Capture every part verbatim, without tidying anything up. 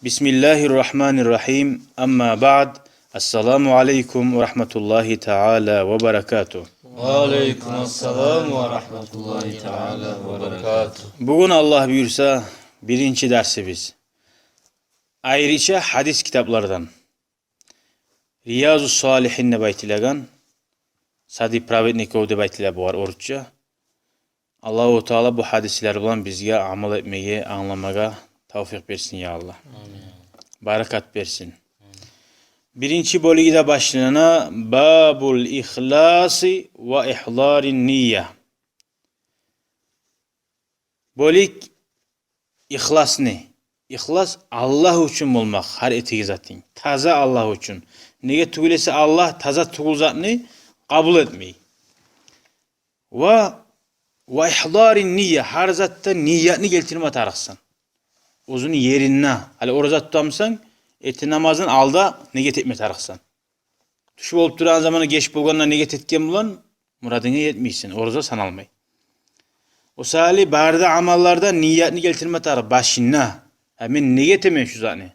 بسم الله الرحمن الرحيم. أما بعد. السلام عليكم ورحمة الله تعالى وبركاته. وعليكم السلام ورحمة الله تعالى وبركاته. Бугюн, Аллагь буюрса, биринчи дарсыбыз. Айрыча гьадис китаплардан. Риязу Салигьин деп айтылагъан, Сади праведников деп айтыла бугъар орусча. Аллагьу Таала бу гьадислер булан бизге амал этмеге, англамагъа тавфикъ берсин, я Аллагь. Амин. Баракат берсин. Биринчи бёлюгю де башлана: باب الإخلاص وإحضار النية. Бёлюк ихласны. Ихлас Аллагь учун болмакъ, гьар этеген затынг таза Аллагь учун. Неге тюгюл эсе, Аллагь таза тюгюл затны къабул этмей. Ва, وإحضار النية, гьар затда ниятны гелтирме тарыкъсан. Оьзюню еринде. Гьали ораза тутамысан, эртен намаздан алда ният этме тарыкъсан. Тюш болуп турагъан заманда, геч болгъанда ният этген булан мурадынга етмейсен, ораза саналмай. О саялы бары да амалларда ниятны гелтирме тарыкъ башында. Гьа, мен неге этемен шу затны?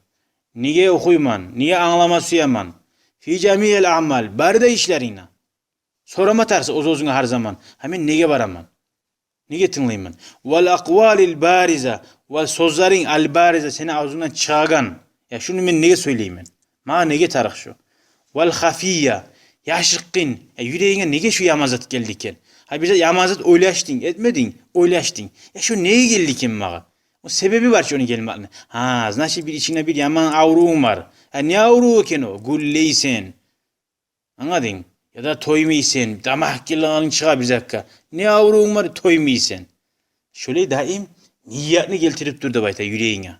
Неге охуйман? Неге англама сюемен? في جميع الأعمال, бары да ишлеринге. Сорама тарыкъсан оьз-оьзюнге гьар заман: гьа, мен неге бараман? Неге тынглайман? والأقوال البارزة, ва сёзлеринг البارزة, сени авзунгдан чыгъагъан: я, шуну мен неге сёйлеймен? Магъа неге тарыкъ шу? والخفية, яшыртгъын. Я, юрегинге неге шу яман зат гелди экен? Гьа, бир зат, яман зат ойлашдынг, этмединг, ойлашдынг. Я, шу неге гелди экен магъа? О себеби бар чы ону гелмекни. Гьа, значит, бир ичингде бир яман аврувунг бар. Гьа, не авруву экен о? Гюллейсен. Англадынг? Яда тоймайсан, тамакъ гелгенинг чыгъа бир затгъа. Не аврувунг бар, тоймайсан. Шолай даим ниятны гелтирип тур деп айта юрегинге.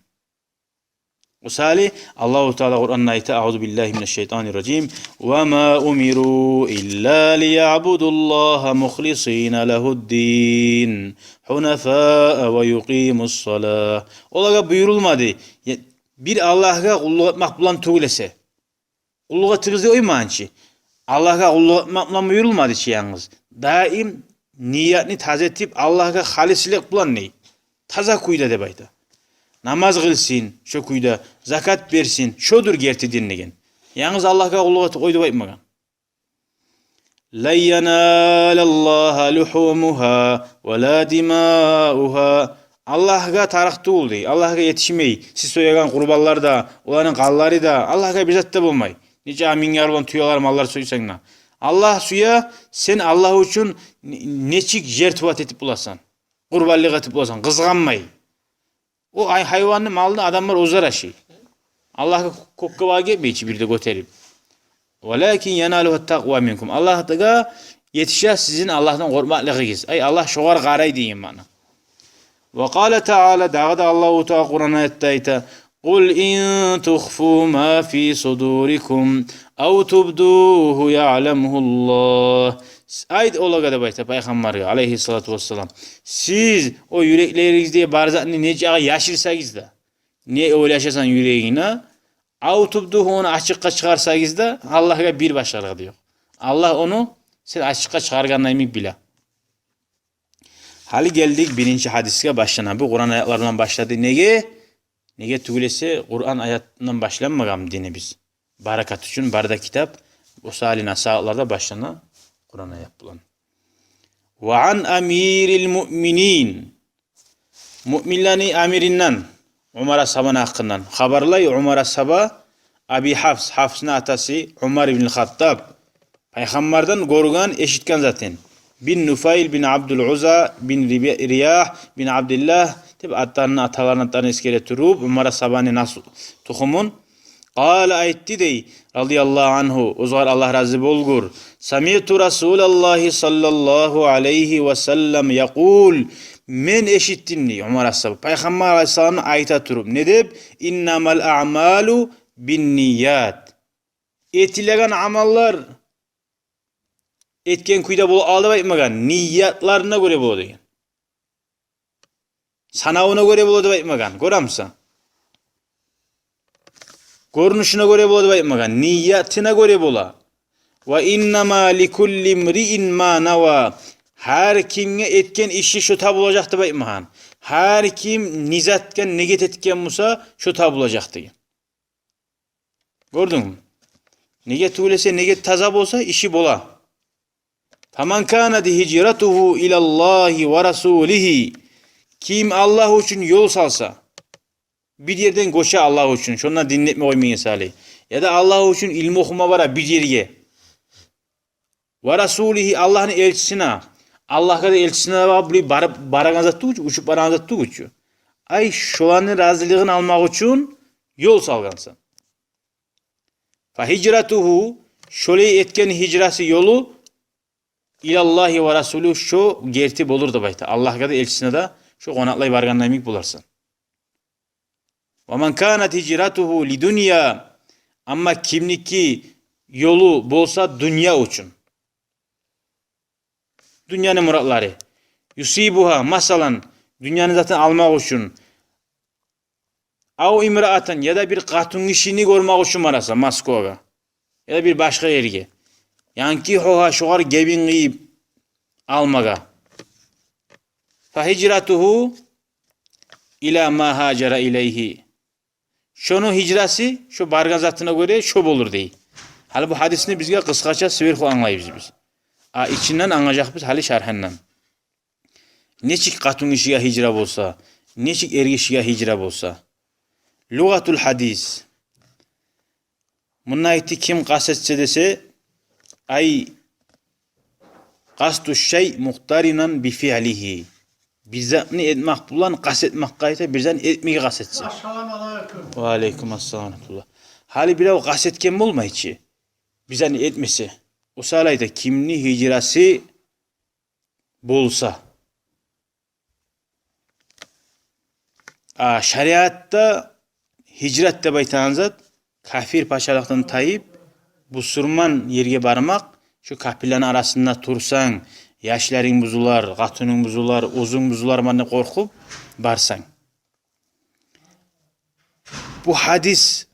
О саялы Аллагьу Таала Къуранда айта: أعوذ بالله من الشيطان الرجيم. وما أمروا إلا ليعبدوا الله مخلصين له الدين حنفاء ويقيموا الصلاة. Олагъа буюрулмады, я, бир Аллагьгъа къуллукъ этмек булан тюгюл эсе. Къуллукъ этигиз деп къоймагъан чы. Аллагьгъа къуллукъ этмек булан буюрулмады чы янгыз. Даим ниятны таза этип, Аллагьгъа халислик булан, дей. Таза кюйде деп айта. Намаз къылсын шо кюйде, закат берсин, шодур герти дин деген. Янгыз Аллагьгъа къуллукъ этип къой деп айтмагъан. لن ينال الله لحومها ولا دماؤها. Аллагьгъа тарыкъ тюгюл, дей. Аллагьгъа етишмей сиз соягъан къурбанлар да, оланы къанлары да. Аллагьгъа бир зат да болмай. Нече минглер булан тюелер, маллар сойсанг да. Аллагь сюе, сен Аллагь учун не-, нечик жертвовать этип боласан, къурбанлыкъ этип боласан, къызгъанмай. О ай-, гьайванны, малны адамлар оьзлер ашай. Аллагьгъа кё-, кёкге багъып гетмей чи бир де гётерип. ولكن يناله التقوى منكم. Аллагьгъа етише сизин Аллагьдан къоркъмакълыгъыгъыз. Ай, Аллагь шогъар къарай деген маъна. وقال تعالى, дагъы да Аллагьу Таала Къуран аятда айта: قل إن تخفوا ما في صدوركم أو تبدوه يعلمه الله. Айт олагъа деп айта Пайхаммаргъа, алайгьиссалату вассалам, сиз о юреклеригиздеги бар затны не чакъы яшырсагъыз да, не ойлашасан юрегингде, أو تبدوه, ону ачыкъгъа чыгъарсагъыз да, Аллагьгъа бир башгъалыгъы да ёкъ. Аллагь ону сен ачыкъгъа чыгъаргъанда йимик биле. Гьали гелдик биринчи гьадисге, башлана. Бу Къуран аятлардан башлады. Неге? Неге тюгюл эсе, Къуран аятындан башланмагъан динибиз. Баракат учун бары да китап, о саялы насагьатларда башлана Къуран аят булан. وعن أمير المؤمنين. Муъминлени амиринден, Умар асгьабаны гьакъындан хабарлай Умар асгьаба, Аби Гьафс, Гьафсны атасы Умар ибн Хаттаб, Пайхаммардан гёрген, эшитген затын. بن نفيل بن عبد العزى بن ربي-، رياح بن عبد الله деп атларын, аталарын атларын эсгере туруп, Умар асгьабаны нас-, тухумун. قال, айтды дей, رضي الله عنه, огъар Аллагь рази болгъур: سمعت رسول الله صلى الله عليه وسلم يقول, мен эшитдим дей Умар асгьаба Пайхаммар алайгьиссаламны айта туруп. Не деп? إنما الأعمال بالنيات. Этилеген амаллар этген кюйде бола алды деп айтмагъан, ниятларына гёре бола деген. Санавуна гёре бола деп айтмагъан. Гёремисен? Гёрюнюшюне гёре бола деп айтмагъан, ниятына гёре бола. وإنما لكل امرئ ما نوى. Гьар кимге этген иши шо табулажакъ деп айтмагъан. Гьар ким ният этген, ният этген буса, шо табулажакъ деген. Гёрдюнгмю? Неге тюгюл эсе, неге таза болса, иши бола. Фаман канат гьижратугьу илаллагьи ва расулигьи. Ким Аллагь учун ёл салса, бир ерден гёче Аллагь учун, шондан динни этме къоймай эсе гьали. Яда Аллагь учун илму охума бара бир ерге. Ва расулигьи, Аллагьны элчисине. Аллагьгъа да, элчисине де багъып, булай барып, барагъан зат тюгюл чю, учуп барагъан зат тюгюл чю. Ай, шоланы разилигин алмакъ учун ёл салгъансан. Фагьижратугьу, шолай этген гьижрасы, ёлу, илаллагьи ва расулигьи, шо герти болур деп айта. Аллагьгъа да, элчисине де шо къонакълай баргъанда йимик боларсан. Ва ман канат гьижратугьу лидунья, амма кимники ёлу болса дюнья учун. Дюньяны муратлары. Юсибугьа, масала, дюньяны затын алмакъ учун. Ав имраатан, яда бир къатынгишини гёрмек учун бараса Москвагъа. Яда бир башгъа ерге. Янкигьугьа, шогъар гебин къыйып алмагъа. Фагьижратугьу ила ма гьажара илайгьи. Шону гьижрасы, шо баргъан затына гёре шо болур дей. Гьали бу гьадисни бизге къысгъача, сверху англайбыз биз. А ичинден англажакъбыз гьали шаргьындан. Нечик къатынгишиге гьижра болса, нечик эргишиге гьижра болса. Лугъатул гьадис. Мунда айтды, ким къаст этсе десе, ай, къасду шай мукътаринан би фиълигьи. Бир затны этмек булан къаст этмекге айта, бир затны этмеге къаст этсе. Ассаламу алейкум. Ва алейкум ассалам ва рагьматуллагь. Гьали бирев къаст этген болмай чы бир затны этмесе. О саялы айта, кимни гьижрасы болса. А шариатда гьижрат деп айтагъан зат, капир пачалыкъдан тайып, бусурман ерге бармакъ, шо капирлени арасында турсанг, яшларынг бузулар, къатынынг бузулар, оьзюнг бузуларман деп къоркъуп барсанг. Бу гьадис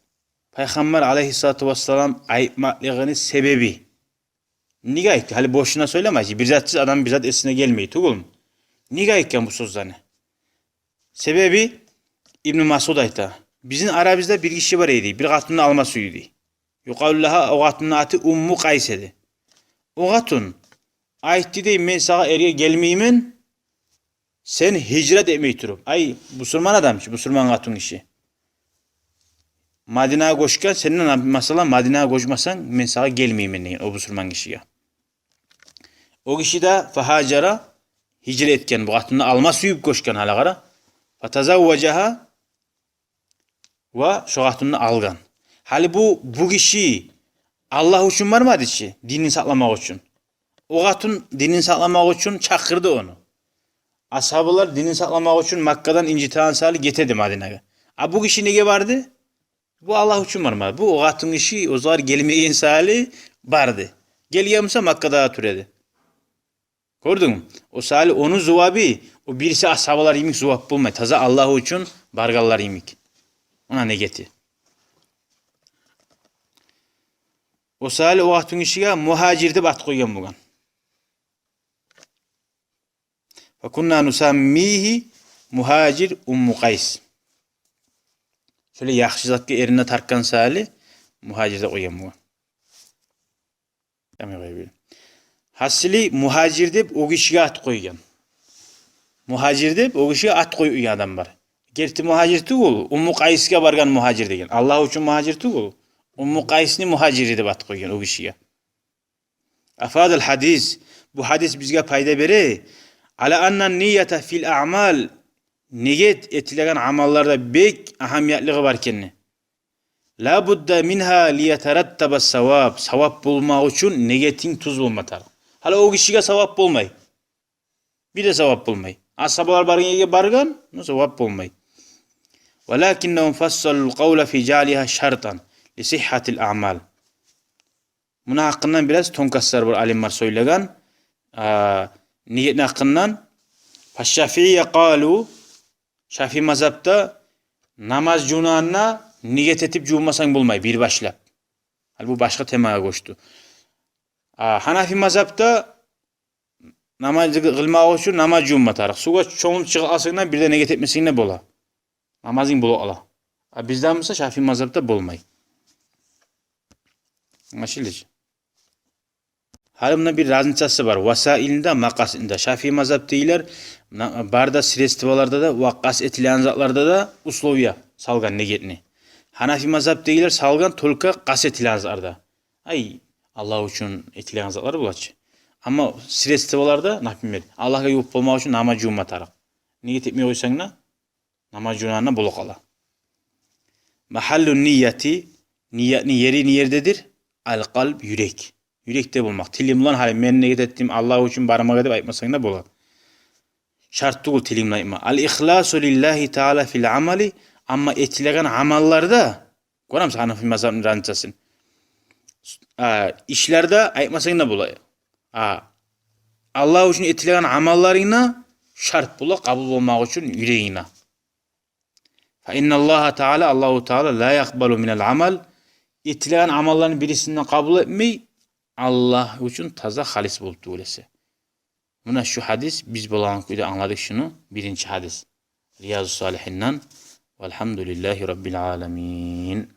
Пайхаммар алейгьиссалату вассалам айтмакълыгъыны себеби. Неге айтды? Гьали бошуна сёйлемей чи. Бир затсыз адам бир зат эсине гелмей тюгюлмю? Неге айтгъан бу сёзлени? Себеби, Ибну Масъуд айта, бизин арабызда бир гиши бар эди, бир къатынны алма сюе эди. Юкъалу лагьа, о къатынны аты Умму Къайс эди. О къатын айтды дей: «Мен сагъа эрге гелмеймен, сен гьижрат этмей туруп». Ай, бусурман адам чы, бусурман къатынгиши. Мадинагъа гёчген, сен де, масала, Мадинагъа гёчмесенг, мен сагъа гелмеймен деген о бусурман гишиге. О гиши де фагьажара, гьижра этген, бу къатынны алма сююп гёчген, гьали къара. Фатазавважагьа, ва шо къатынны алгъан. Гьали бу, бу гиши Аллагь учун бармады чы, динин сакъламакъ учун. О къатын динин сакъламакъ учун чакъырды ону. Асгьабалар динин сакъламакъ учун Маккадан инжитеген саялы гетеди Мадинагъа. А бу гиши неге барды? Бу Аллагь учун бармады. Бу о къатынгиши оьзлер гелмеген саялы барды. Гелген буса, Маккада тура эди. Гёрдюнгмю? О саялы ону зувабы, о бириси асгьабалар йимик зувап болмай. Таза Аллагь учун баргъанлар йимик. Она негети. О саялы о къатынгишиге Мугьажир деп ат къойгъан болгъан. Факунна нусаммигьи Мугьажир Умму Къайс. Шолай яхшы затгъа эринни тартгъан саялы Мугьажир деп къойгъан болгъан. Гьасили, Мугьажир деп о гишиге ат къойгъан. Мугьажир деп о гишиге ат къоюп юрюген адам бар. Герти Мугьажир тюгюл, Умму Къайсгъа баргъан Мугьажир деген. Аллагь учун Мугьажир тюгюл, Умму Къайсны Мугьажири деп ат къойгъан о гишиге. Афадал гьадис, бу гьадис бизге пайда бере. Ала анна нията фил аъмал, негет этилеген амалларда бек агьамиятлыгъы бар экенни. Ла будда мингьа лиятараттаба саваб. Саваб болмакъ учун негетинг тюз болма тарыкъ. Гьали о гишиге саваб болмай. Бир де саваб болмай. Асгьабалар баргъан ерге баргъан, но саваб болмай. Валакиннагьум фассалул къавла фи жаълигьа шартан ли сигьгьатил аъмал. Муну гьакъындан бираз тонкостлар бар, алимлер сёйлеген. А, негетни гьакъындан. Фашшафиия къалу, Шафи мазгьабда намаз жувунагъанда негет этип жувунмасанг болмай, бир башлап. Гьали бу башгъа темагъа гёчдю. А, Гьанафи мазгьабда намаз къылмакъ учун намаз жувунма тарыкъ. Сувгъа чомулуп чыгъып къалсанг да, бир де негет этмесенг де бола. Намазынг болуп къала. А бизде буса Шафи мазгьабда болмай. Англашылды чы? Гьали мунда бир разницасы бар. Васаилни де, макъасидни де. Шафии мазгьабдагъылар, муна, бар да средстволарда да, ва къаст этилеген затларда да условия салгъан ниетни. Гьанафи мазгьабдагъылар салгъан только къаст этилеген затларда. Ай, Аллагь учун этилеген затлар бола чы. Амма средстволарда, например, Аллагьгъа ювукъ болмакъ учун намаз жувма тарыкъ. Ниет этмей къойсанг да, намаз жувгъанынг бола къала. Магьаллу нияти, ниятны ери не ердедир? Ал-къалб, юрек. Юрекде болмакъ. Тилинг булан, гьали мен ниет этдим Аллагь учун бармагъа деп айтмасанг да бола. Шарт тюгюл тилинг булан айтма. Ал-ихласу лиллагьи таала фил амали, амма этилеген амалларда, гёремисиз гьанафи мазгьабны разницасын. А, ишлерде айтмасанг да бола. А, Аллагь учун этилеген амалларынг да шарт бола къабул болмакъ учун юрегингде. Фа инналлагьа таала, Аллагьу таала, ла якъбалу минал амал, этилеген амалланы бирисин де къабул этмей, Аллагь учун таза, халис болуп тюгюл эсе. Муна шу гьадис, биз болагъан кюйде англадыкъ шуну, биринчи гьадис Риязу Салигьинден. Валгьамдулиллагьи раббил аламин.